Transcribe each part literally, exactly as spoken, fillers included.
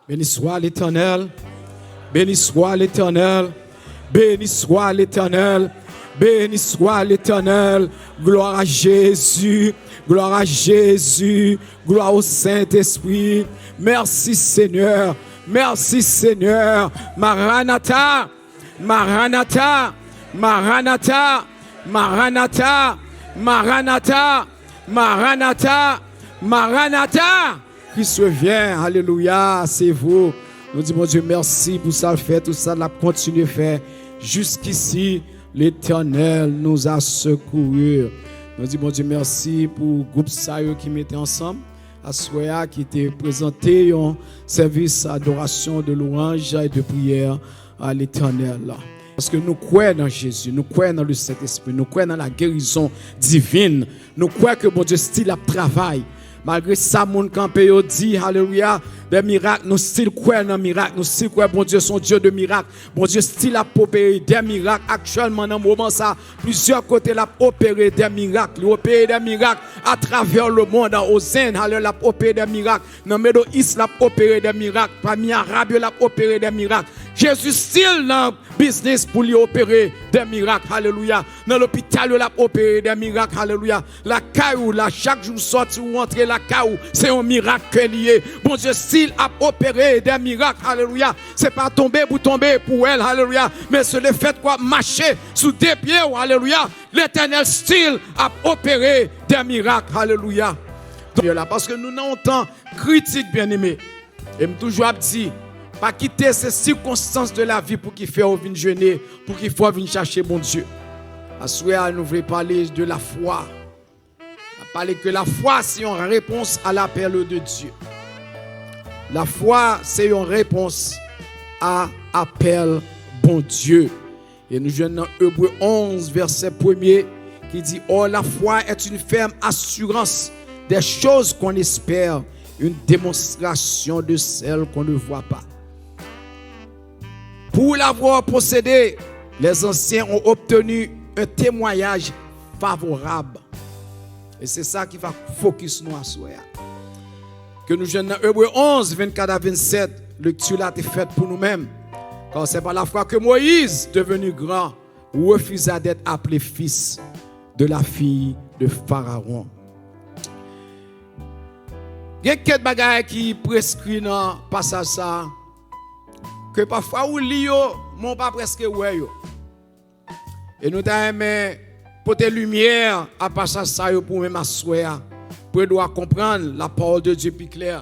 Béni soit l'Éternel. Béni soit l'Éternel. Béni soit l'Éternel. Béni soit l'Éternel. Gloire à Jésus. Gloire à Jésus. Gloire au Saint-Esprit. Merci Seigneur. Merci Seigneur. Maranatha. Maranatha. Maranatha. Maranatha. Maranatha. Maranatha. Maranatha. Christ revient. Alelouya. Se vre. Nou di Bondye mèsi pou sa l fè, tout sa l ap kontinye fè. Jiskisi, Letènèl nous a secourus. Nou di Bondye mèsi pou gwoup sa yo ki mete ansanm aswè a, ki te prezante yon sèvis adorasyon, de louanj e de priyè a Letènèl. Paske nou kwè nan Jezi, nou kwè nan le Sentespri, nou kwè nan la guérison divine, nou kwè ke Bondye still ap travay. Malgre sa moun kanpe yo di, alelouya, de mirak, nou still kwè nan mirak, nou still kwè Bondye se yon Dye de mirak. Bondye still ap opere de mirak aktyèlman nan moman sa. Plizyè kote l ap opere de mirak. Li opere de mirak atravè lemonn, o Zend, alelouya, l ap opere de mirak. Nan Middle East, l ap opere de mirak. Pami Arab yo, l ap opere de mirak. Jezi still nan biznis pou li opere de mirak. Alelouya. Nan lopital yo, l ap opere de mirak. Alelouya. Lakay ou la, chak jou w sòti, ou antre lakay ou, se yon mirak ke li ye. Bondye still ap opere de mirak. Alelouya. Se pa tonbe pou tonbe pou wè l. Alelouya. Men se le fèt ke w ap mache sou de pye w. Alelouya. Letènèl still ap opere de mirak. Alelouya. Paske nou nan yon tan kritik, byeneme. E m toujou ap di, pa kite se sikonstans de lavi pou ki fè w vin jene, pou ki fè w vin chache Bondye. Aswè a, nou vle pale de lafwa. N ap pale ke lafwa se yon repons a lapèl de Dye. Lafwa se yon repons a apèl Bondye. E nou jwenn nan Ebre onz, vèsè premye, ki di, Or, la foi est une ferme assurance des choses qu'on espère, une démonstration de celles qu'on ne voit pas. Pour l'avoir possédé, les anciens ont obtenu un témoignage favorable. E se sa ki va fokis nou aswè a. Ke nou jwenn nan Ebre onz, vennkat a vennsèt, lekti la te fèt pou nou menm. Car c'est par la foi que Moïse, devenu grand, refusa d'être appelé fils de la fille de Pharaon. Gen kèk bagay ki preskri nan pasaj sa a, ke pafwa ou li yo, men w pa prèske wè yo. E nou ta renmen pote limyè a pasaj sa yo pou menm aswè a, pou w dwa konprann la parole de Dieu pi klè.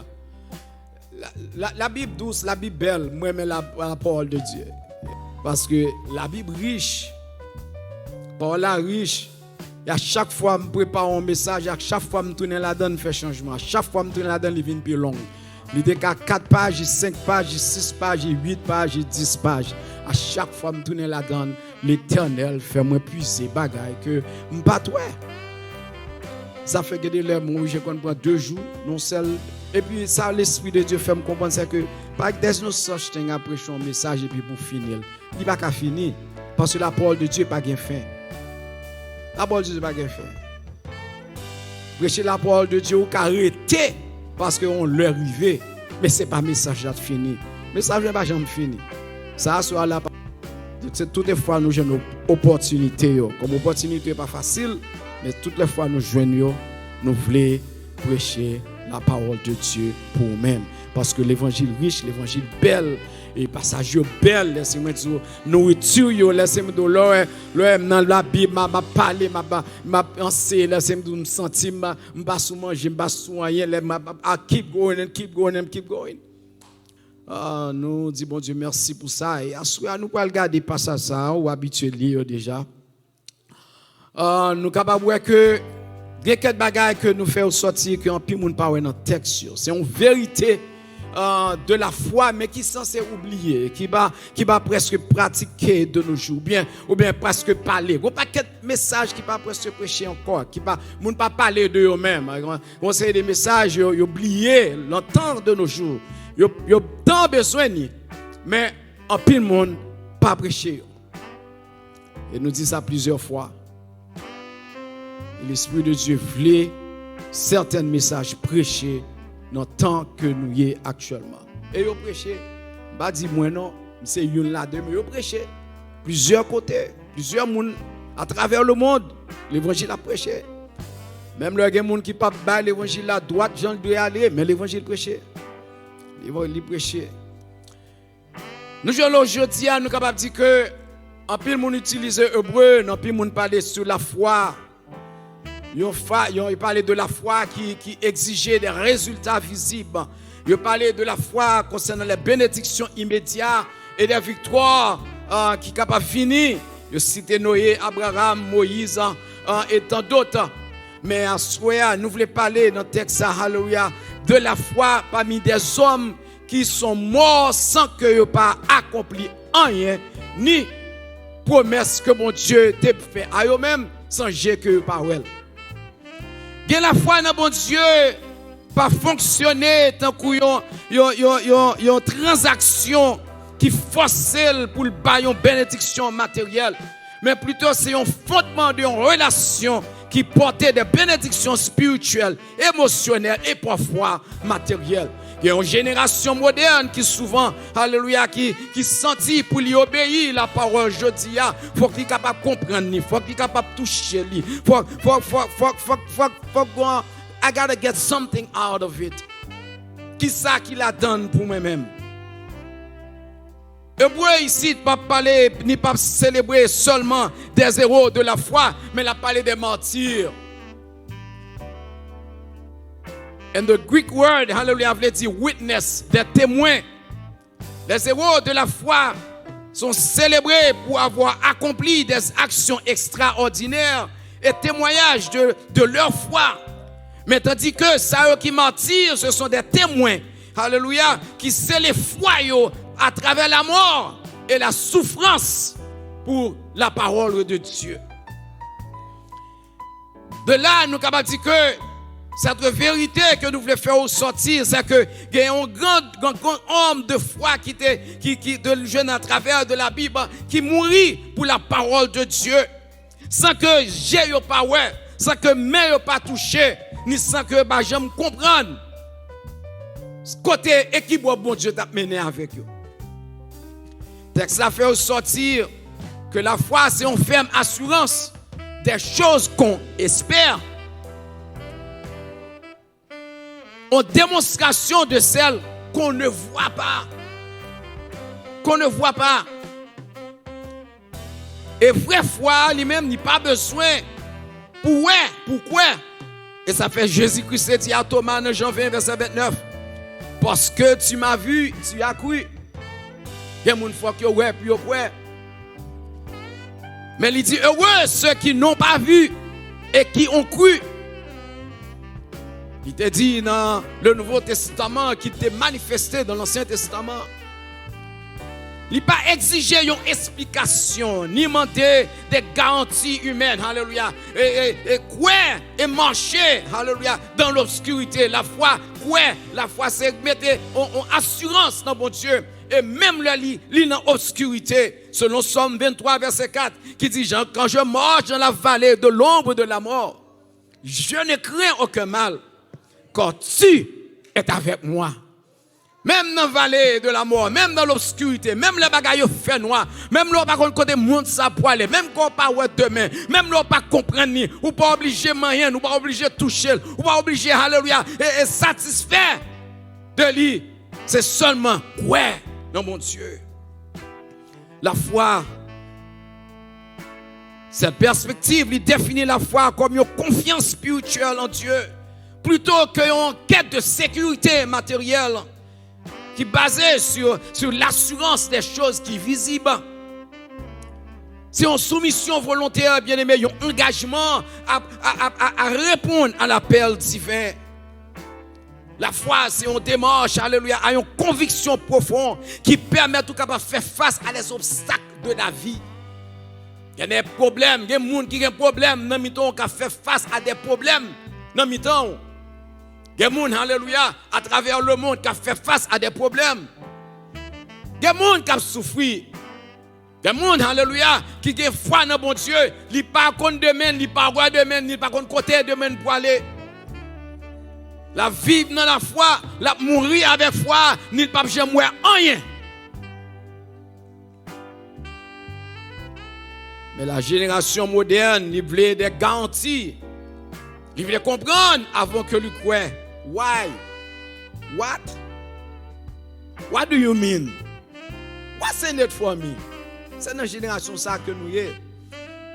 La, la, la Bib dous, la Bib bèl, mwen renmen la, la parole de Dieu. Paske la Bib rich, pawòl la rich. E a chak fwa m prepare yon mesaj, a chak fwa m tounen ladan l, m fè chanjman. A chak fwa m tounen ladan l, li vin pi long. Li te ka kat paj, li senk paj, li sis paj, li uit paj, li dis paj. A chak fwa m tounen ladan l, Letènèl fè mwen pwize bagay ke m pa t wè. Sa fè gen de lè m oblije konn pran de jou nan sèl. Epi sa Lespri de Dye fè m konprann, se ke pa, there's no such thing a preche yon mesaj epi pou fini l. Li pa ka fini. Paske la parole de Dieu pa gen fen. La parole de Dieu pa gen fen. Preche la parole de Dieu, ou ka rete paske yon lè rive. Men se pa mesaj la t fini. Mesaj la pa janm fini. Sa a swa la pa. Donk se tout lè fwa nou jwenn op-, opòtinite yo. Kòm opòtinite yo pa fasil, men tout lè fwa nou jwenn yo, nou vle preche la parole de Dieu pou ou menm. Paske levanjil rich, levanjil bèl, e pasaj yo bèl, lèse mwen di w, nouriti yo, lèse mwen di w, lè w wè, lè w wè m nan Labib, m ap, m ap pale, m ap, m ap anseye, lèse m di w, m santi m, m pa sou manje, m pa sou anyen, lè m ap, ap, I keep going and keep going and keep going. Ah, nou di Bondye mèsi pou sa. E aswè a, nou pral gade pasaj sa a, ou abitye li yo deja. Ah, nou kapab wè ke gen kèk bagay ke nou fè yo sòti ke anpil moun pa wè nan tèks yo. Se yon verite, ah, de la foi, men ki sanse oubliye, ki pa, ki pa prèske pratike de nos jours, oubyen, oubyen prèske pale. Gon pakèt mesaj ki pa prèske preche ankò, ki pa, moun pa pale de yo menm. Gon seri de mesaj yo, yo bliye lontan de nos jours. Yo, yo tan bezwen ni, men anpil moun pa preche yo. E nou di sa plizyè fwa. E Lespri de Dye vle sèten mesaj preche nan tan ke nou ye aktyèlman. E yo preche. M pa di mwen non, m se youn ladan yo, men yo preche. Plizyè kote, plizyè moun atravè lemonn, levanjil ap preche. Menm lè gen moun ki p ap bay levanjil la dwat jan l dwe ale, men levanjil preche. Levanjil preche. Nou jwenn lè jodi a, nou kapab di ke anpil moun itilize ebre, anpil moun pale sou lafwa. Yon fa, yon, yo pale de lafwa ki, ki egzije de rezilta vizib. Yo pale de lafwa konsènan les bénédictions immédiates et les victoires, euh, ki kapab vini. Yo site Noye, Abraram, Moyiz, euh, et tant d'autres. Men aswè a, nou vle pale nan tèks sa, alelouya, de lafwa pami dèzòm ki son mò san ke yo pa akonpli anyen, ni pwomès ke Bondye te fè a yo menm, san je ke yo pa wè l. Gen lafwa nan Bondye pa fonksyone tankou yon, yon, yon, yon, yon tranzaksyon ki fòse l pou l bay yon benediksyon materyèl, men plito se yon fondman de yon relasyon ki pòte de benediksyon espirityèl, emosyonèl e pafwa materyèl. Gen yon jenerasyon modèn ki souvan, alelouya, ki, ki santi pou li obeyi lapawòl jodi a, fòk li kapab konprann li, fòk li kapab touche li, fòk, fòk, fòk, fòk, fòk, fòk, fòk, I gotta get something out of it. Kisa ki ladann pou mwen menm? Ebre isit p ap pale ni p ap selebre sèlman des héros de la foi, men l ap pale de martir. And the Greek word, hallelujah, vle di witness, des témoins. Les héros de la foi sont célébrés pour avoir accompli des actions extraordinaires et témoignage de, de leur foi. Men tandis que sa yo ki martir, ce sont des témoins, hallelujah, ki sele fwa yo à travers la mort et la souffrance pour la parole de Dieu. De la, nou kapab di ke cette vérité ke nou vle fè ressortir, c'est que gen yon gran, gran, gran homme de foi ki te, ki, ki te jwenn à travers de la Bible, ki mouri pour la parole de Dieu, san ke je yo pa wè, san ke men yo pa touche, ni san ke yo pa janm konprann kote e ki bò Bondye t ap mennen avèk yo. Tèks la fè ressortir que la foi, c'est une ferme assurance des choses qu'on espère, une démonstration de celles qu'on ne voit pas. Qu'on ne voit pas. E vrè fwa a, li menm, li pa bezwen pou wè, pou kwè. E sa fè Jezi Kris te di a Toma nan Jan ven, vèsè vennèf, Parce que tu m'as vu, tu as cru. Gen moun fòk yo wè pou yo kwè. Men li di, heureux ceux qui n'ont pas vu et qui ont cru. Li te di nan le Nouveau Testament ki te manifeste dans l'Ancien Testament. Li pa egzije yon esplikasyon, ni mande de garanti imèn, alelouya. E, e, e kwè e mache, alelouya, dans l'obscurité. Lafwa, kwè, lafwa se mete yon, yon asirans nan Bondye. E menm lè li, li nan obskirite, selon Sòm venntwa, vèsè kat, ki di, Jean, quand je marche dans la vallée de l'ombre de la mort, je ne crains aucun mal, car tu es avec moi. Menm nan vale de la mò, menm nan lobskirite, menm lè bagay yo fè nwa, menm lè w pa konn kote mond sa pwale, menm ke w pa wè demen, menm lè w pa konprann li, ou pa oblije manyen l, ou pa oblije touche l, ou pa oblije, alelouya, e, e satisfè de li. Se sèlman kwè nan Bondye. Lafwa, cette perspective, li defini lafwa kòm yon konfyans espirityèl an Dye, plito ke yon kèt de sekirite materyèl ki baze sur, sur l'assurance des choses ki vizib. Se yon soumisyon volontè, byeneme, yon angajman a, a, a, a, a reponn a lapèl diven. Lafwa se yon demach, alelouya, a yon konviksyon pwofon ki pèmèt ou kapab fè fas a les obstacles de la vie. Gen de pwoblèm, gen moun ki gen pwoblèm nan mitan w k ap fè fas a de pwoblèm nan mitan w. Gen moun, alelouya, atravè lemonn k ap fè fas a de pwoblèm. Gen moun k ap soufri. Gen moun, alelouya, ki gen fwa nan Bondye, li pa konn demen, li pa wè demen, li pa konn kote demen pwale. L ap viv nan lafwa, l ap mouri avèk fwa, ni l p ap janm wè anyen. Men la jenerasyon modèn, li vle de garanti. Li vle konprann avan ke li kwè. Why? What? What do you mean? What's in it for me? Se nan jenerasyon sa ke nou ye.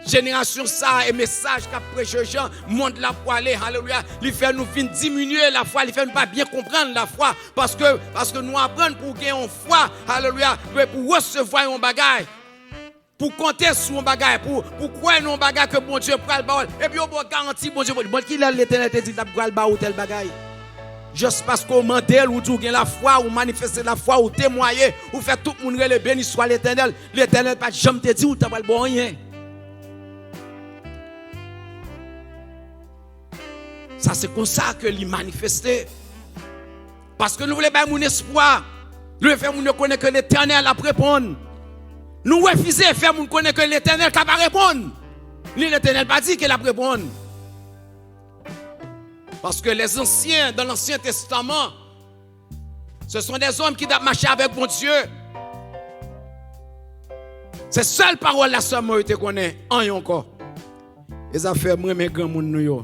Jenerasyon sa e mesaj k ap preche jan mond la pwale, alelouya, li fè nou vin diminye lafwa, li fè nou pa byen konprann lafwa, paske, paske nou aprann pou w gen yon fwa, alelouya, men pou w resevwa yon bagay, pou w konte sou yon bagay, pou, pou w kwè nan yon bagay ke Bondye pral ba w, epi yo ba w garanti Bondye, bon, kilè Letènèl te di l t ap pral ba w tèl bagay? Jis paske w mande l, ou di w gen lafwa, ou manifeste lafwa, ou temwaye, ou fè tout moun rele, beni swa Letènèl. Letènèl pa t janm te di w ta pral ba w anyen. Sa se konsa ke li manifeste. Paske nou vle bay moun espwa. Nou vle fè moun yo konnen ke Letènèl ap reponn. Nou refize fè moun konnen ke Letènèl ka pa reponn. Ni Letènèl pa di ke l ap reponn. Paske les anciens, dans l'Ancien Testament, ce sont des hommes ki t ap mache avèk Bondye. Se sèl pawòl la sèlman yo te konnen, anyen ankò. E zafè m renmen granmoun nou yo.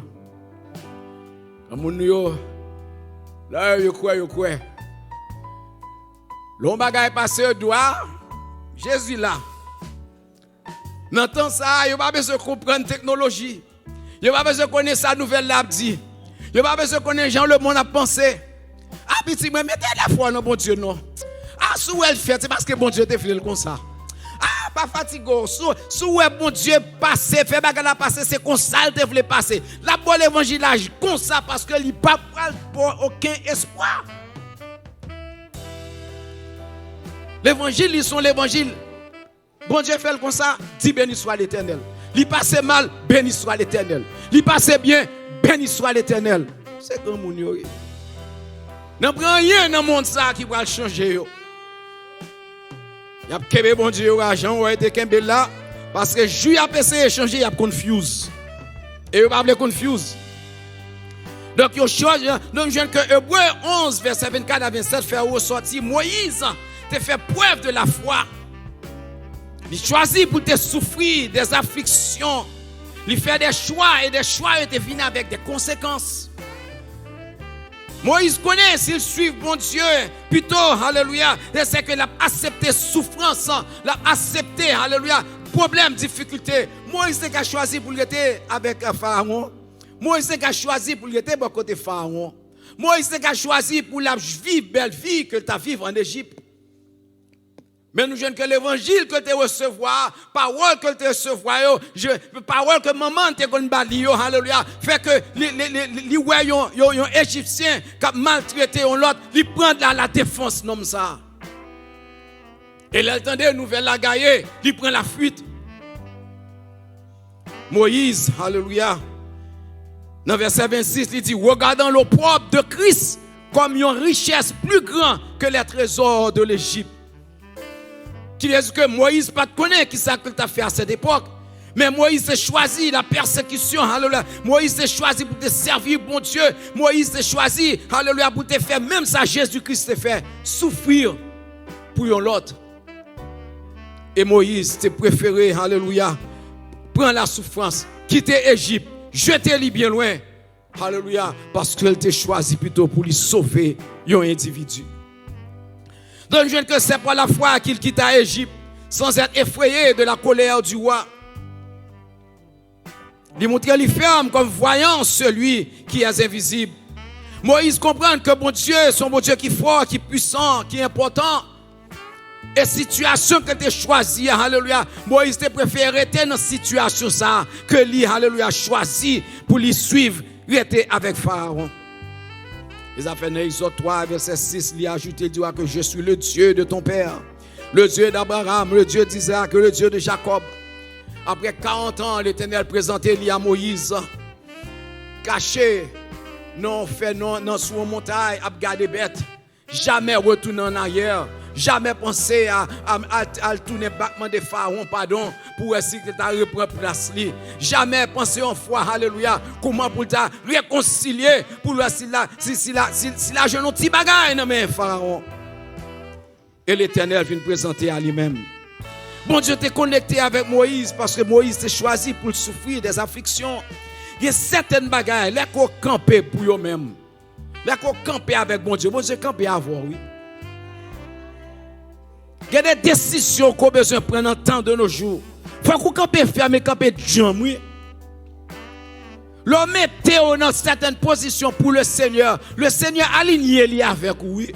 Granmoun nou yo, lè yo kwè, yo kwè. Lè yon bagay pase, yo di w, a, Jezi la. Nan tan sa a, yo pa bezwen konprann teknoloji. Yo pa bezwen konnen sa nouvèl la ap di. Yo pa bezwen konnen jan lemonn ap panse. A, pitit mwen, mete lafwa w nan Bondye non. A, si w wè l fèt, se paske Bondye te vle l konsa. A, pa fatige w. Si, si w wè Bondye pase, fè bagay la pase, se konsa l te vle pase. L ap ba w levanjil la konsa paske li pa pral ba w okenn espwa. Levanjil, li se yon levanjil. Bondye fè l konsa, di, beni swa Letènèl. Li pase mal, beni swa Letènèl. Li pase byen, beni swa Letènèl. Se granmoun yo ye. Nan pran anyen nan mond sa a ki pral chanje yo. Y ap kenbe Bondye yo a jan w wè yo te kenbe l la, paske jou y ap eseye chanje, y ap confuse. E yo pa vle confuse. Donk, yo chwazi, donk, jwenn ke Ebre onz, vèsè vennkat a vennsèt fè resòti, Moyiz te fè prèv de lafwa. Li chwazi pou l te soufri des afflictions. Li fè de chwa, e de chwa yo te vini avèk de konsekans. Moyiz konnen si l suiv Bondye pito, alelouya, se ke l ap aksepte soufrans, l ap aksepte, alelouya, pwoblèm, difikilte. Moyiz te ka chwazi pou l rete avèk, euh, Farawon. Moyiz te ka chwazi pou l rete bò kote Farawon. Moyiz te ka chwazi pou l ap viv bèl vi ke l t ap viv ann Ejip. Men nou jwenn ke levanjil ke l te resevwa, pawòl ke l te resevwa yo, je, pawòl ke manman l te konn ba li yo, alelouya, fè ke li, li, li, li, li wè yon, yon, yon Ejipsyen k ap maltrete yon lòt, li pran la, la defans nonm sa a. E lè l tande nouvèl la gaye, li pran lafwit. Moyiz, alelouya, nan vèsè vennsis, li di, regardant l'opprobre de Christ comme une richesse plus grande que les trésors de l'Égypte. Ki vle di ke Moyiz pa t konnen ki sa ke l t ap fè a sèt epòk. Men Moyiz te chwazi la pèsekisyon, alelouya. Moyiz te chwazi pou te sèvi Bondye. Moyiz te chwazi, alelouya, pou te fè menm sa Jezi Kris te fè, soufri pou yon lòt. E Moyiz te prefere, alelouya, pran la soufrans, kite Ejip, jete li byen lwen. Alelouya, paske l te chwazi pito pou li sove yon endividi. Donk, jwenn ke c'est par la foi qu'il quitta Égypte, sans être effrayé de la colère du roi. Li montre li fèm comme voyant celui qui est invisible. Moyiz konprann ke Bondye se yon Bondye ki fò, ki pwisan, ki enpòtan. E sitiyasyon ke l te chwazi a, alelouya, Moyiz te prefere rete nan sitiyasyon sa a ke li, alelouya, chwazi pou li swiv, rete avèk Farawon. E sa fè nan Egzòd twa, vèsè sis, li ajoute, li di w ke je suis le Dieu de ton père, le Dieu d'Abraham, le Dieu d'Isaac, le Dieu de Jacob. Apre karant an, Letènèl prezante li a Moyiz, kache nan yon fè, nan, nan, sou yon montay, ap gade bèt. Jamè retounen an aryè. Jamè panse a, a, a, al tounen bak mande Farawon padon pou wè si l ta reprann plas li. Jamè panse yon fwa, alelouya, kouman pou l ta rekonsilye, pou l wè si l a, si, si l a, si, si l a jwenn yon ti bagay nan men Farawon. E Letènèl vin prezante a li menm. Bondye te konekte avèk Moyiz paske Moyiz te chwazi pou l soufri dè afliksyon. Gen sètèn bagay, lè ke w kanpe pou yo menm, lè ke w kanpe avèk Bondye, Bondye kanpe avè w, wi. Gen de desizyon ke w bezwen pran nan tan de nos jours. Fòk ou kanpe fèm e kanpe djanm, wi. Lè w mete w nan sètèn pozisyon pou Lesenyè, Lesenyè alinye li avèk ou, wi.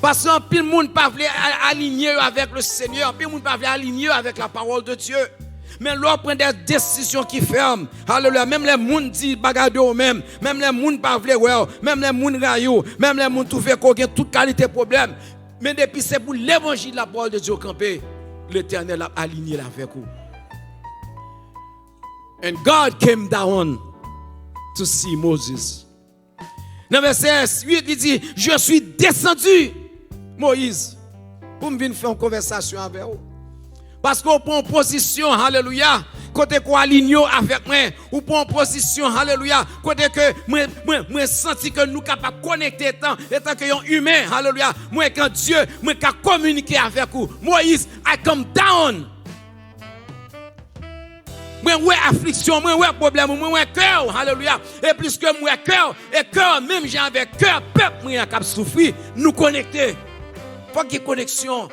Paske anpil moun pa vle a-, alinye yo avèk Lesenyè, anpil moun pa vle alinye yo avèk la parole de Dieu. Men lè w pran de desizyon ki fèm, alelouya, menm lè moun di bagay de ou menm, menm lè moun pa vle wè w, menm lè moun rayi w, menm lè moun twouve ke w gen tout kalite pwoblèm, men depi se pou levanjil, la parole de Dieu kanpe, Letènèl ap alinye l avèk ou. And God came down to see Moses. Nan vèsè uit, li di, "Je suis descendu, Moïse, pou m vin fè yon konvèsasyon avè w." Paske w pran yon pozisyon, alelouya, kote ke w alinye w avèk mwen. Ou pran yon pozisyon, alelouya, kote ke mwen, mwen, mwen santi ke nou kapab konekte etan, etan ke yon imen, alelouya. Mwen, etan Dye, mwen ka kominike avèk ou. Moïse, I come down. Mwen wè afliksyon, mwen wè pwoblèm ou, mwen wè kè w, alelouya. E pliske m wè kè w, e kè w menm jan avèk kè pèp mwen an k ap soufri, nou konekte. Fòk gen koneksyon.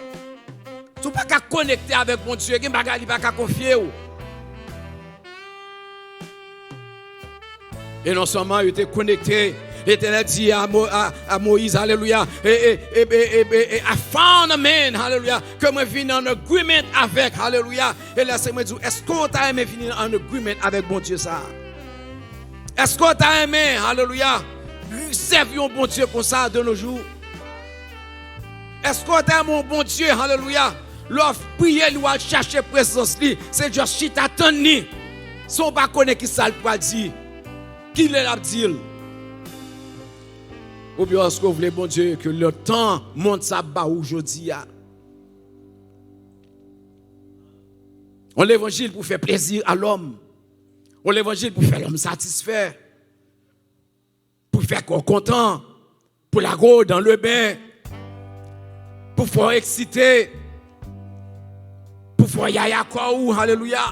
Si w pa ka konekte avèk Bondye, gen bagay li pa ka konfye w. E non sèlman yo te konekte, Letènèl di a Mo-, a, a Moyiz, alelouya, e, e, e, e, e, e, e, I found a man, alelouya, ke mwen vin an agreement avèk, alelouya. E lè se mwen di w, èske w ta renmen vin an agreement avèk Bondye sa a? Èske w ta renmen, alelouya, sèvi yon Bondye konsa de nos jours? Èske w ta renmen yon Bondye, alelouya, lè w ap priye li, w al chache prezans li, se just chita tann li, san w pa konnen ki sa l pral di, kilè l ap di l? Oubyen èske w vle Bondye ke le tan mond sa ap ba ou jodi a? On levanjil pou fè plezi a lòm. On levanjil pou fè lòm satisfè. Pou fè kò w kontan, pou lage w dan le ben, pou fè w eksite, pou fè w yaya kò w, alelouya.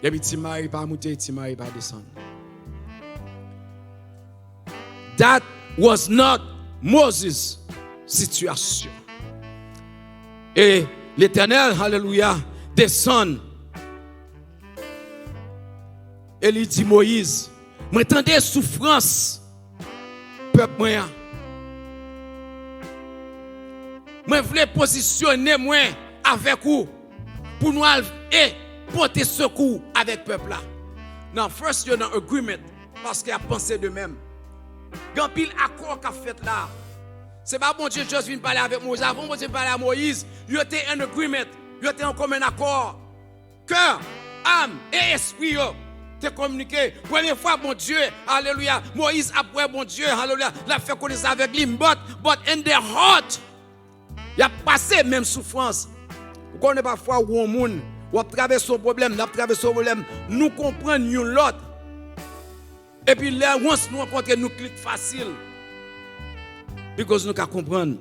Epi ti mari pa moute, ti mari pa desann. That was not Moses' situation. E Letènèl, alelouya, desann. E li di Moyiz, "Mwen tande soufrans pèp mwen an. Mwen vle pozisyone mwen avèk ou pou nou al e pote sekou avèk pèp la." Nan first, yo nan agreement, paske y ap panse de menm. Gen anpil akò k ap fèt la. Se pa Bondye just vin pale avèk Moyiz. Avan Bondye vin pale a Moyiz, yo te in agreement. Yo te an komen akò. Kè, am, e espri yo te kominike. Premye fwa Bondye, alelouya, Moyiz ap wè Bondye, alelouya, l ap fè konesans avèk li, but, but in their heart, y ap pase menm soufrans. Ou konnen pafwa ou yon moun, w ap travèse yon pwoblèm, l ap travèse yon pwoblèm, nou konprann youn lòt. Epi lè once nou rankontre, nou klik fasil. Because nou ka konprann.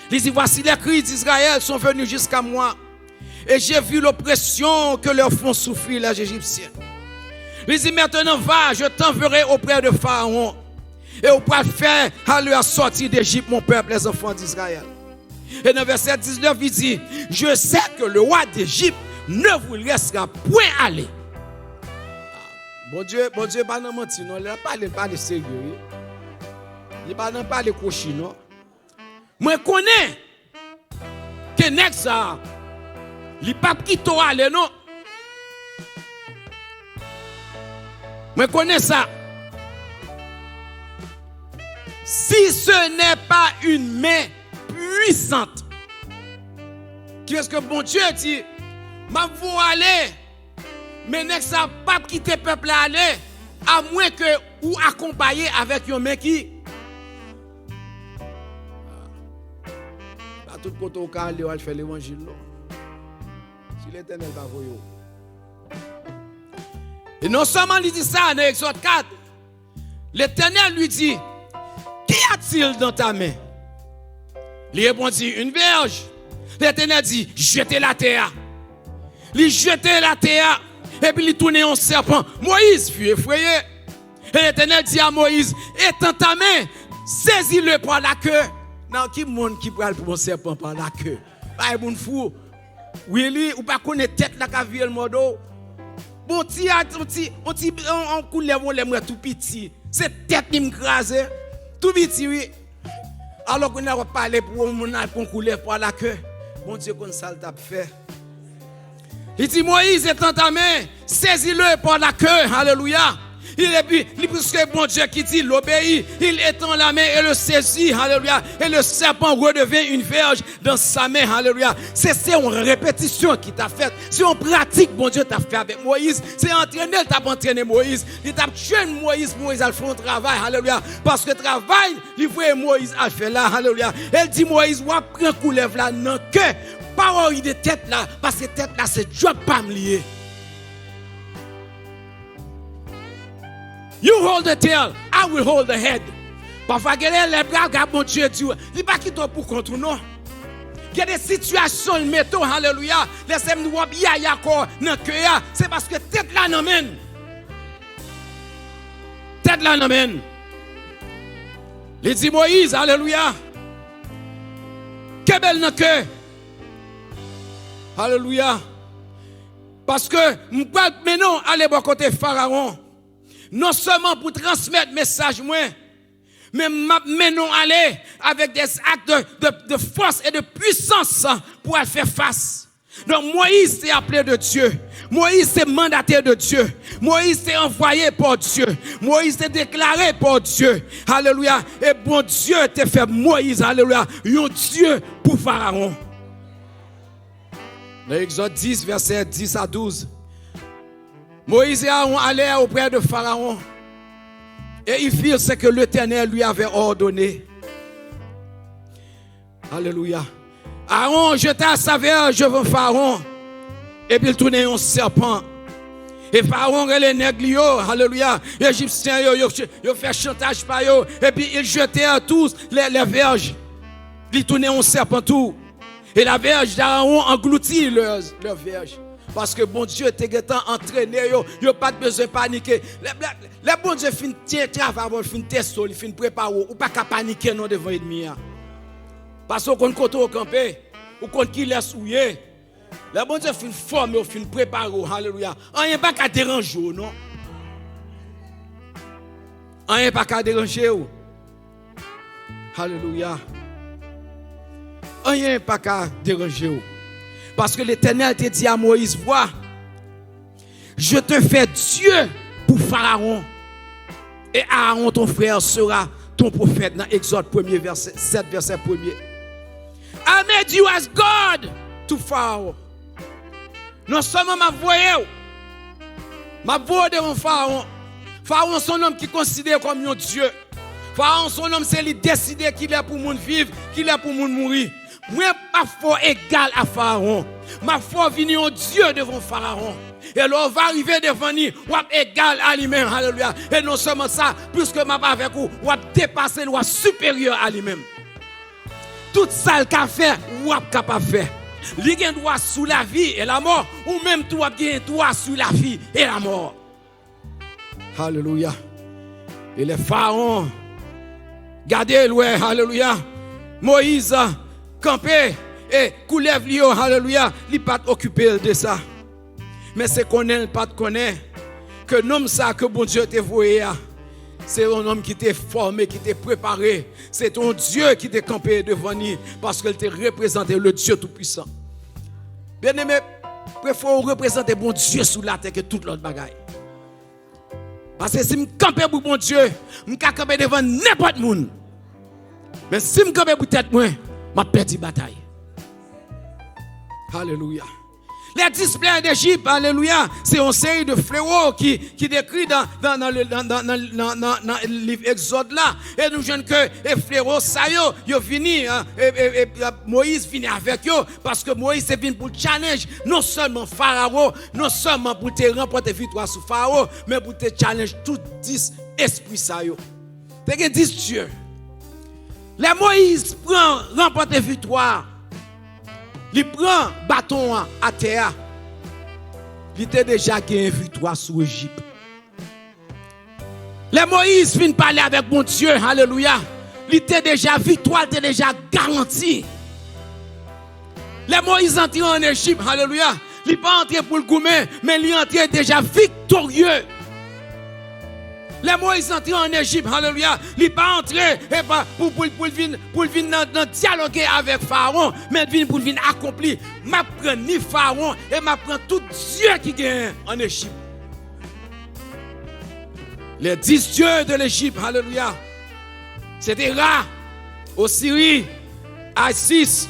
Li di, "Voici, les cris d'Israël sont venus jusqu'à moi, et j'ai vu l'oppression que leur font souffrir les Égyptiens." Li di, "Maintenant va, je t'enverrai auprès de Pharaon, et ou pral fè, alelouya, sortir d'Égypte mon peuple, les enfants d'Israël." E nan vèsè diznèf, li di, "Je sais que le roi d'Égypte ne vous laissera point aller." Bondye, Bondye pa nan manti non, lè l ap pale, l pale serye, wi. Li pa nan pale kwochi non. Mwen konnen ke nèg sa a, li p ap kite w ale non. Mwen konnen sa. Si ce n'est pas une main puissante. Kiyès ke Bondye di, "M ap voye w ale"? Men nèg sa p ap kite pèp la ale, amwen ke ou akonpaye avèk yon men ki, tout kote w ka ale, w al fè levanjil non. Si Letènèl pa voye w. E non sèlman li di sa nan Egzòd kat, L'Éternel lui dit, Qu'y a-t-il dans ta main? Li reponn di, Une verge. Letènèl di, Jete l atè a. Li jete l atè a, epi li tounen yon sèpan. Moyiz fut effrayé. Et l'Éternel dit à Moïse, Étends ta main, saisis-le par la queue. Nan ki moun ki pral pran yon sèpan pa lake? Bay moun fou. Wi, li, ou pa konnen tèt la ka vire l mòde w. Bon, ti a, on ti, on ti, on, on koulèv, on lè m wè tou piti. Se tèt li m kraze. Tou piti, wi. Alò, kounye a w ap pale pou yon moun al pran koulèv pa lake. Bondye konn sa l t ap fè. Li di, Moïse, étends ta main, saisis-le par la queue. Alléluia. Il, epi, li, puisque Bondye ki di, il obéit, il étend la main et le saisit. Alléluia. Et le serpent redevient une verge dans sa main. Alléluia. Se, se yon repetisyon ki t ap fèt. Se yon pratik Bondye t ap fè avèk Moyiz. Se antrene l t ap antrene Moyiz. Li t ap train Moyiz, Moyiz al fè yon travay. Alléluia. Paske travay li voye Moyiz al fè la, alelouya. E l di Moyiz, w ap pran koulèv la nan ke, pa wè ide tèt la, paske tèt la se djòb pa m li ye. You hold the tail, I will hold the head. Pafwa gen lè lè bra gad Bondye di w, li pa kite w pou kont ou non. Gen de sitiyasyon l mete w, alelouya. Lè se m di w ap yaya kò w nan ke a, se paske tèt la nan men l. Tèt la nan men l. Li di Moyiz, alelouya, kenbe l nan ke. Alelouya. Paske m pral mennen w ale bò kote Farawon. Non sèlman pou transmèt mesaj mwen, men m ap mennen w ale avèk des actes de, de, de force et de puissance pou al fè fas. Donk, Moyiz te aple de Dye. Moyiz te mandate de Dye. Moyiz te anvwaye pa Dye. Moyiz te deklare pa Dye. Alelouya. E Bondye te fè Moyiz, alelouya, yon Dye pou Farawon. Nan Egzòd dis, vèsè dis a douz. Moïse et Aaron allèrent auprès de Pharaon, et ils firent ce que l'Éternel lui avait ordonné. Alelouya. Aaron jeta sa verge devan Farawon, epi l tounen yon sèpan. E Farawon rele nèg li yo, alelouya, Ejipsyen yo, yo, yo fè chantaj pa yo, epi ils jetèrent tous les, les verges. Li tounen yon sèpan tou. Et la verge d'Aaron engloutit leurs, leurs verges. Paske Bondye te gentan antrene yo, yo pa t bezwen panike. Lè, lè, lè Bondye fin te travay avè w, fin teste w, li fin prepare w, ou pa ka panike non devan ènmi a. Paske w konn kote w kanpe, ou konn kilès ou ye. Lè Bondye fin fòme w, fin prepare w, alelouya, anyen pa ka deranje w non. Anyen pa ka deranje w. Alelouya. Anyen pa ka deranje w. Paske Letènèl te di a Moyiz, Vois, je te fais Dieu pour Pharaon, et Aaron ton frère sera ton prophète. Nan Egzòd premye vèsè, sèt vèsè premye. I made you as God to Pharaoh. Non sèlman m ap voye w, m ap voye w devan Farawon. Farawon se yon nonm ki konsidere kòm yon dye. Farawon se yon nonm, se li deside kilè pou moun viv, kilè pou moun mouri. Mwen p ap fè w egal a Farawon. M ap fè w vin yon dye devan Farawon. E lè w va rive devan li, w ap egal a li menm. Alelouya. E non sèlman sa, piske m ap avèk ou, w ap depase l, w ap siperyè a li menm. Tout sa l ka fè, w ap kapab fè. Li gen dwa sou lavi e lamò, ou menm tou w ap gen dwa sou lavi e lamò. Alelouya. E lè Farawon gade, l wè, alelouya, Moyiz kanpe e koulèv li yo, alelouya, li pa t okipe l de sa. Men se konnen l pa t konnen ke nonm sa ke Bondye te voye a, se yon nonm ki te fòme, ki te prepare. Se te yon dye ki te kanpe devan li, paske l te reprezante le Dieu Tout-Puissant. Byeneme, prefere w reprezante Bondye sou latè ke tout lòt bagay. Paske si m kanpe pou Bondye, m ka kanpe devan nenpòt moun. Men si m kanpe pou tèt mwen, m ap pèdi batay. Alelouya. Les dix plaies d'Égypte, alelouya, se yon seri de flewo ki, ki dekri nan, nan, nan, le- nan, nan, nan, nan, nan, nan liv Egzòd la. E nou jwenn ke e flewo sa yo, yo vini, e, e, e, e, Moyiz vini avèk yo, paske Moyiz te vin pou l challenge non sèlman Farawon, non sèlman pou l te ranpòte viktwa sou Farawon, men pou l te challenge tout dis espri sa yo. Te gen dis dye. Lè Moyiz pran, ranpòte viktwa, li pran baton an atè a, li te deja genyen viktwa sou Ejip. Lè Moyiz vin pale avèk Bondye, alelouya, li te deja, viktwa l te deja garanti. Lè Moyiz antre ann Ejip, alelouya, li pa antre pou l goumen, men li antre deja viktorye. Lè Moyiz antre ann Ejip, alelouya, li pa antre, e pa pou, pou, pou l vin, pou l vin nan, nan dyaloge avèk Farawon, men l vin pou l vin akonpli. M ap pran ni Farawon e m ap pran tout dye ki genyen ann Ejip. Les dix dieux de l'Égypte, alelouya. Se te Ra, Osiri, Isis,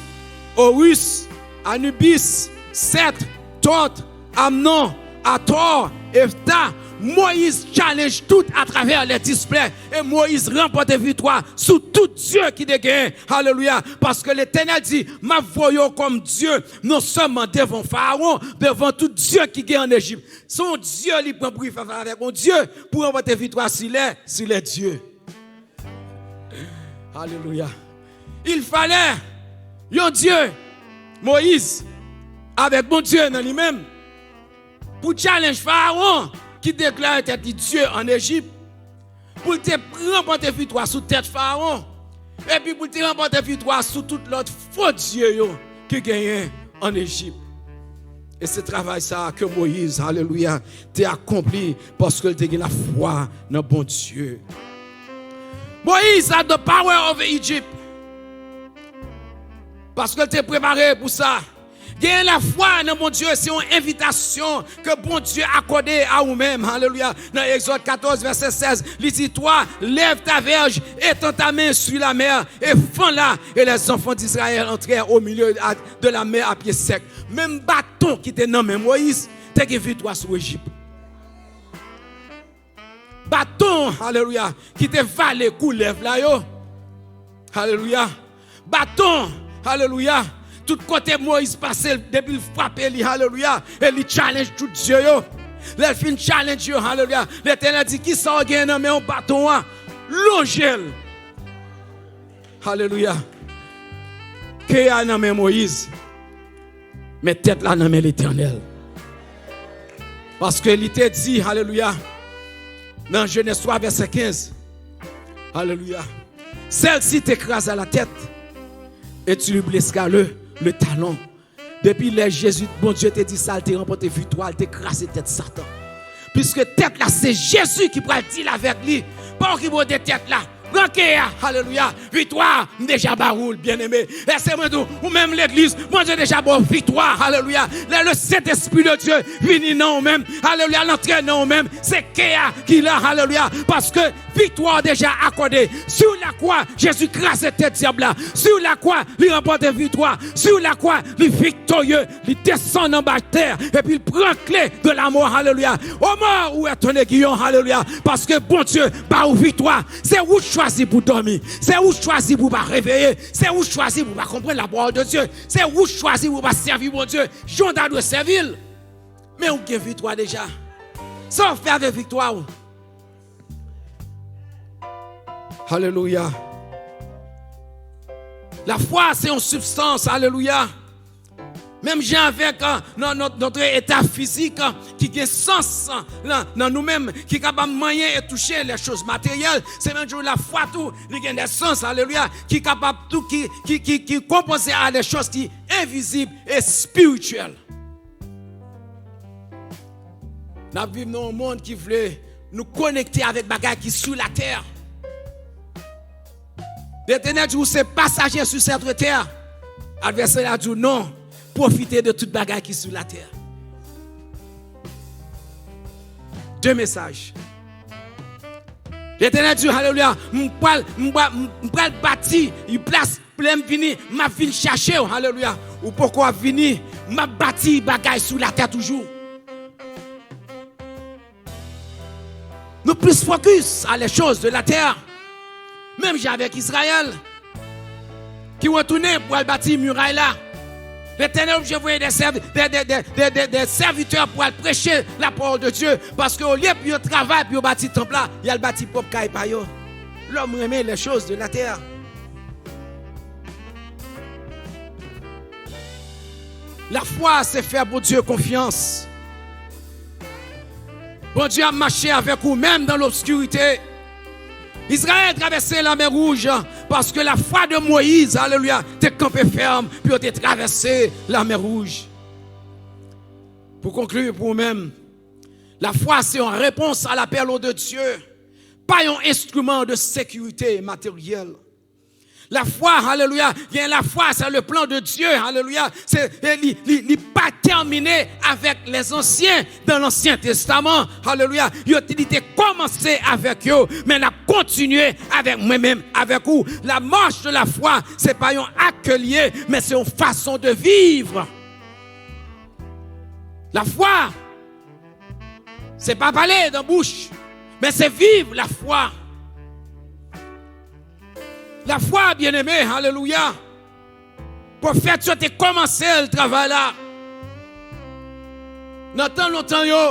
Oris, Anubis, Sèt, Tòt, Amnon, Atò, Efta. Moyiz challenge tout atravè les dix plaies. E Moyiz ranpòte viktwa sou tout dye ki te genyen. Alelouya. Paske Letènèl di, m ap voye w kòm dye, non sèlman devan Farawon, devan tout dye ki gen ann Ejip. Se yon dye li pran pou li fè fas avèk yon dye pou ranpòte viktwa sou lè, sou lè dye. Alelouya. Il fallait yon dye, Moyiz, avèk Bondye nan li menm, pou challenge Farawon ki deklare tèt li dye ann Ejip, pou l te ranpòte viktwa sou tèt Farawon, epi pou l te ranpòte viktwa sou tout lòt fo dye yo ki genyen ann Ejip. E se travay sa a ke Moyiz, alelouya, te akonpli paske l te gen lafwa nan Bondye. Moyiz had the power over Egypt. Paske l te prepare pou sa. Genyen lafwa nan Bondye, se yon envitasyon ke Bondye akòde a ou menm. Alelouya. Nan Egzòd katòz, vèsè sèz, li di, Toi, lève ta verge, étends ta main sur la mer, et fends-la. Et les enfants d'Israël entrèrent au milieu à- de la mer à pied sec. Menm baton ki te nan men Moyiz te gen viktwa sou Ejip. Baton, alelouya, ki te vale koulèv la yo. Alelouya. Baton, alelouya. Tout kote Moyiz pase, depi l frape li, alelouya, e li challenge tout dye yo. Lè l fin challenge yo, alelouya, Letènèl di, kisa w gen nan men w? Baton an, lonje l. Alelouya. Ke a nan men Moyiz, men tèt la nan men Letènèl. Paske li te di, alelouya, nan Jenèz twa, vèsè kenz, alelouya, celle-ci t'écrasera la tête et tu lui blesseras le, le talon. Depi lè Jezi, Bondye te di sa, l te ranpòte viktwa, l te kraze tèt Satan. Piske tèt la, se Jezi ki pral deal avèk li. Pa okipe w de tèt la. Pran ke a, alelouya. Viktwa, m deja ba ou l, byeneme. Lèse mwen di w, ou menm legliz, Bondye deja ba w viktwa, alelouya. Lè le Sentespri de Dye vini nan ou menm, alelouya, l antre nan ou menm, se ke a ki la, alelouya. Paske viktwa w deja akòde. Sur la croix, Jezi kraze tèt dyab la. Sur la croix, li ranpòte viktwa. Sur la croix, li viktorye. Li desann anba tè, epi l pran kle de la mort, alelouya. Ô mort, où est ton aiguillon, alelouya. Paske Bondye ba ou viktwa. Se ou chwazi pou dòmi. Se ou chwazi pou pa reveye. Se ou chwazi pou pa konprann la parole de Dieu. Se ou chwazi pou pa sèvi Bondye jan w ta dwe sèvi l. Men ou gen viktwa deja. Sa w fè avèk viktwa w? Alelouya. Lafwa se yon sibstans, alelouya. Menm jan avèk, euh, nan, nan, notre état physique, euh, ki gen sans, euh, nan, nan nou menm, ki kapab manyen e touche les choses matérielles, se menm jan lafwa tou, li gen de sans, alelouya, ki kapab tou, ki, ki, ki, ki konpoze a de choz ki envizib e espirityèl. N ap viv nan yon mond ki vle nou konekte avèk bagay ki sou latè. Letènèl di ou se pasaje sou sèt tè. Advèsè la di w non, pwofite de tout bagay ki sou latè. De mesaj. Letènèl di w, alelouya, m pral, m pral, m pral bati yon plas. Lè m vini, m ap vin chache w. Alelouya. Ou poko ap vini, M ap bati bagay sou latè toujou. Nou plis fokis a les choses de la terre. Menm jan avèk Izrayèl, ki retounen pou al bati miray la. Letènèl oblije voye de sèvi-, de, de, de, de, de, de sèvitè pou al preche la pawòl de Dye. Paske olye pou yo travay, pou yo bati tanp la, y al bati pwòp kay pa yo. Lòm renmen les choses de la terre. Lafwa, se fè Bondye konfyans. Bondye ap mache avèk ou menm nan lobskirite. Izrayèl travèse Lamè Wouj paske lafwa de Moyiz, alelouya, te kanpe fèm pou yo te travèse Lamè Wouj. Pou konkli pou ou menm, lafwa se yon repons a lapèl de Dye, pa yon enstriman de sekirite materyèl. Lafwa, alelouya, gen lafwa, se le plan de Dieu, alelouya. Se, e li, li, li pa tèmine avèk lèzansyen dan Lansyen Testaman, alelouya. Yo te, li te kòmanse avèk yo, men l ap kontinye avèk mwen menm, avèk ou. La marche de la foi, se pa yon ak ke l ye, men se yon fason de viv. Lafwa, se pa pale dan bouch, men se viv lafwa. Lafwa, byeneme, alelouya. Pwofèt yo te kòmanse l travay la. Nan tan lontan yo,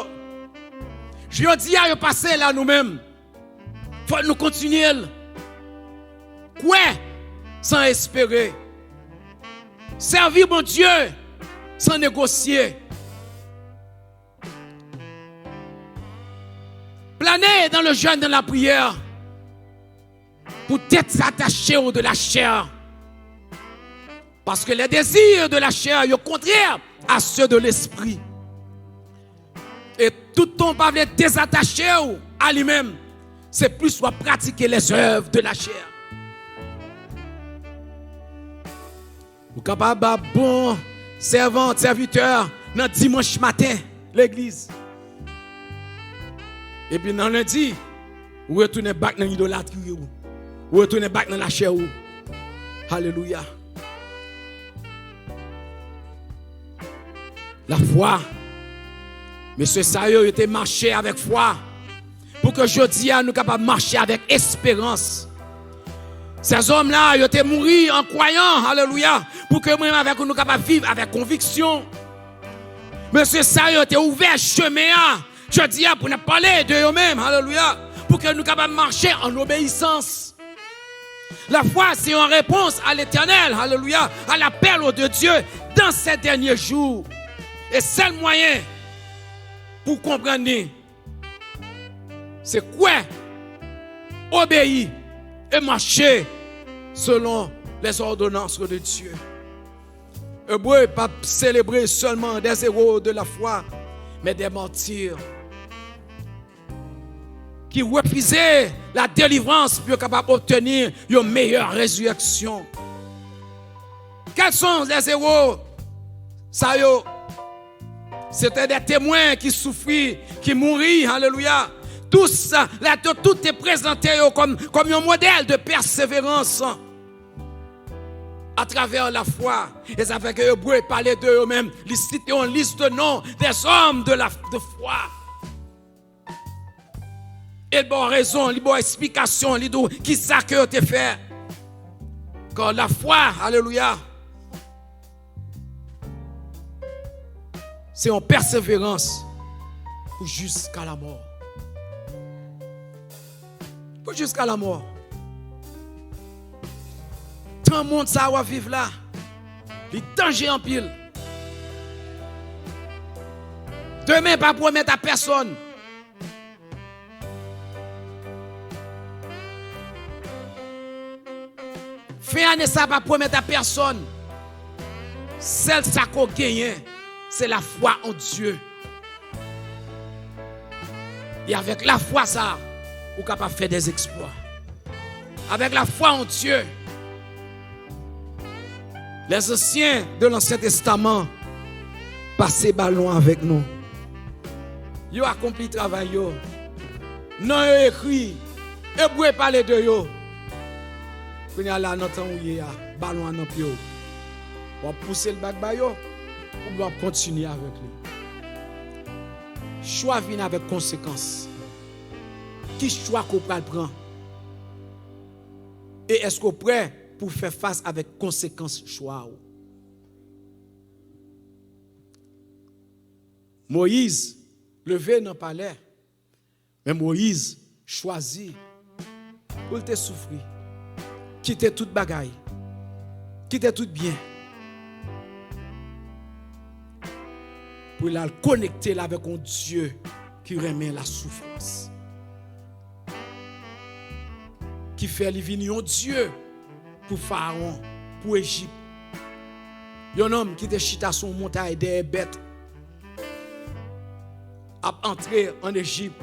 jodi a yo pase la nou menm. Fòk nou kontinye l. Kwè san espere. Sèvi Bondye san negosye. Planer dans le jeûne, dans la prière, pou dezatache w de la chair. Paske les désirs de la chair yo kontrè a ceux de l'esprit. E tout tan w pa vle dezatache w a li menm, se plis w ap pratike les œuvres de la chair. Ou kapab ap bon sèvant, sèvitè nan dimanch maten legliz. Epi nan lendi, ou retounen bak nan idolatri ou. Ou retounen bak nan lachè ou. Alelouya. Lafwa. Mesye sa yo, yo te mache avèk fwa. Pou ke jodi a nou kapab mache avèk esperans. Sèzòm la, yo te mouri an kwayan, alelouya, pou ke mwen avèk ou nou kapab viv avèk konviksyon. Mesye sa yo te ouvè chemen an, jodi a pou n ap pale de yo menm, alelouya, pou ke nou kapab mache an obeyisans. Lafwa se yon repons a Letènèl, alelouya, a lapèl de Dye dan se dènye jou. E sèl mwayen pou konprann li, se kwè, obeyi e mache selon les ordonnances de Dieu. Ebre pa selebre sèlman des héros de la foi, men des martyrs ki refize la delivrans pou yo kapab obteni yon meyè rezirèksyon. Quels sont les héros sa yo? Se te de temwen ki soufri, ki mouri, alelouya. Tous, la, tout te prezante yo kòm, kòm yon modèl de pèseverans atravè lafwa. E sa fè ke Ebre pale de yo menm, li site yon lis de non des hommes de la, de foi. E l ba w rezon, li ba w eksplikasyon, li di w kisa ke yo te fè. Kan lafwa, alelouya, se yon pèseverans pou jiska lamò. Pou jiska lamò. Tan mond sa a w ap viv la, li danje anpil. Demen pa pwomèt a pèsonn. Fen ane sa pa pwomèt a pèsonn. Sèl sa ke w genyen, se lafwa an Dye. E avèk lafwa sa, ou kapab fè des exploits. Avec la foi en Dieu, les anciens de l'Ancien Testament pase balon avèk nou. Yo akonpli travay yo. Non yo ekri. Ebre pale de yo. Kounye a la, nan tan ou ye a, balon an nan pye w. W ap pouse l bak ba yo. Oubyen w ap kontinye avèk li? Chwa vin avèk konsekans. Ki chwa ke w pral pran? E èske w prè pou w fè fas avèk konsekans chwa w? Moyiz leve nan palè, men Moyiz chwazi pou l te soufri, kite tout bagay, kite tout byen, pou l al konekte l avèk yon Dye ki renmen lasoufrans, ki fè li vin yon Dye pou Farawon, pou Ejip. Yon nonm ki te chita sou yon montay dèyè bèt, ap antre ann Ejip,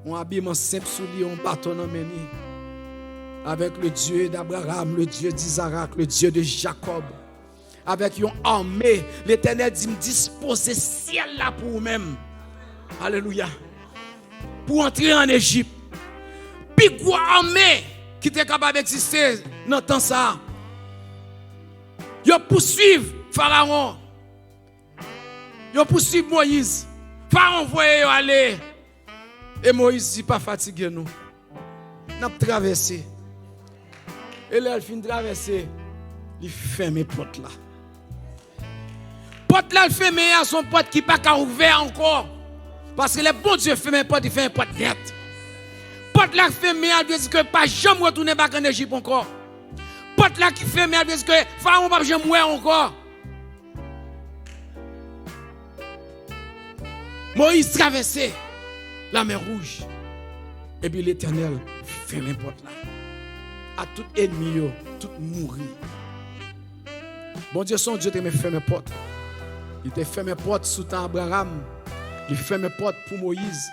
yon abiman senp sou li, yon baton nan men li, avec le Dieu d'Abraham, le Dieu d'Isaac, le Dieu de Jacob, avèk yon ame. Letènèl di m, dispoze syèl la pou ou menm. Alelouya. Pou antre ann Ejip. Pi gwo ame ki te kapab egziste nan tan sa a. Yo pouswiv Farawon. Yo pouswiv Moyiz. Farawon voye yo ale. E Moyiz di, "Pa fatige nou. N ap travèse." E lè l fin travèse, li fèmen pòt la. Pòt la l fèmen an, se yon pòt ki pa ka ouvè ankò. Paske lè Bondye fèmen pòt, li fèmen pòt nèt. Pòt la k fèmen an, vle di ke pa janm retounen bak ann Ejip ankò. Pòt la ki fèmen an, vle di ke Farawon p ap janm wè w ankò. Moyiz travèse Lamè Wouj. Epi Letènèl fèmen pòt la. A tout ènmi yo, tout mouri. Bondye se yon Dye te renmen fèmen pòt. Li te fèmen pòt sou tan Abraram. Li fèmen pòt pou Moyiz.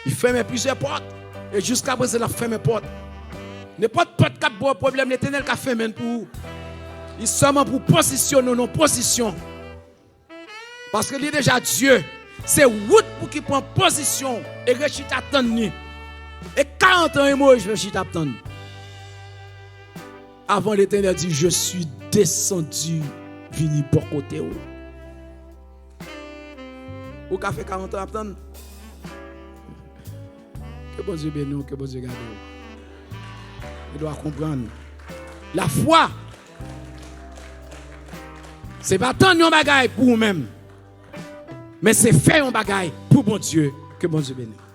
Li fèmen plizyè pòt. E jiskaprezan, l ap fèmen pòt. Nenpòt pòt k ap ba w pwoblèm, Letènèl ka fèmen l pou ou. Li sèlman pou pozisyone w nan pozisyon. Paske li deja Dye. Se ou pou ki pran pozisyon w e ret chita tann li. E karant an e Moyiz ret chita ap tann. Avan Letènèl di, "Je suis descendu vini bò kote w." Ou ka fè karant an ap tann. Ke Bondye beni w, ke Bondye gade w. Ou dwa konprann. Lafwa, se pa tann yon bagay pou ou menm, men se fè yon bagay pou Bondye. Ke Bondye beni w.